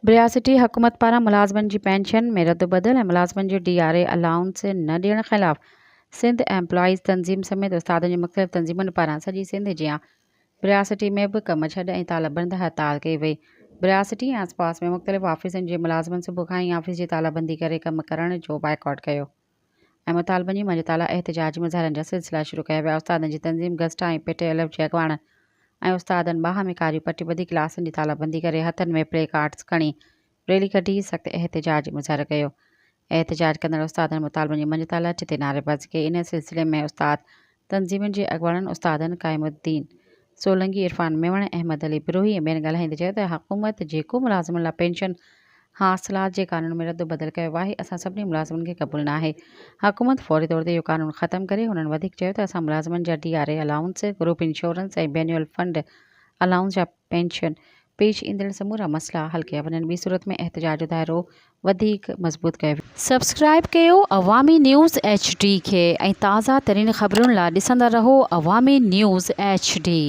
برياسٽي حڪومت پاران ملازمن جي پينشن ۾ ردوبدل ۽ ملازمن جو ڊي آر اي الائونس نه ڏيڻ خلاف سنڌ ايمپلائيز تنظيم سميت استادن جي مختلف تنظيمن پاران سڄي سنڌ جيان برياسٽي ۾ به ڪم ڇڏ ۽ تالا بند هڙتال ڪئي وئي. برياسٽي ۽ آسپاس ۾ مختلف آفيسن جي ملازمن صبح کان ئي آفيس جي تالا بندي ڪري ڪم ڪرڻ جو بائيڪاٽ ڪيو ۽ مطالبن جي مڃتا لاء احتجاجي مظاهرن جا سلسلا شروع ڪيا ويا. استادن جي تنظيم گسٽا ۽ پي ٽي ايل ايف جي اڳواڻن ۽ استادن باهه ۾ ڪاريون پٽيون ٻڌي ڪلاسن جي تالا بندي ڪري هٿن ۾ پلي ڪارڊز کڻي ريلي ڪڍي سخت احتجاجي مظاهرو ڪيو. احتجاج ڪندڙ استادن مطالبن جي مڃتا لاء چتي نعريبازي ڪئي. ان سلسلي ۾ استاد تنظيمن جي اڳواڻن استادن قائم الدين سولنگي، عرفان ميمڻ، احمد علي بروهي ۽ ٻين ڳالهائيندي چيو ته حڪومت جيڪو ملازمن لاء پينشن حاصلات جي قانون ۾ رد و بدل ڪيو آهي، اسان سڀني ملازمن کي قبول ناهي، حڪومت فوري طور تي اهو قانون ختم ڪري، هنن وڌيڪ چيو ته اسان ملازمن جا D R A allowance, group insurance ۽ بينيول fund allowance جا پينشن پيش ايندڙ سمورا مسئلا حل ڪيا وڃن، ٻي صورت ۾ احتجاج جو دائرو وڌيڪ مضبوط ڪيو ويندو. سبسڪرائيب ڪيو عوامي نيوز ايڇ ڊي کي ۽ تازه ترين خبرن لا ڏسندا رهو عوامي نيوز ايڇ ڊي.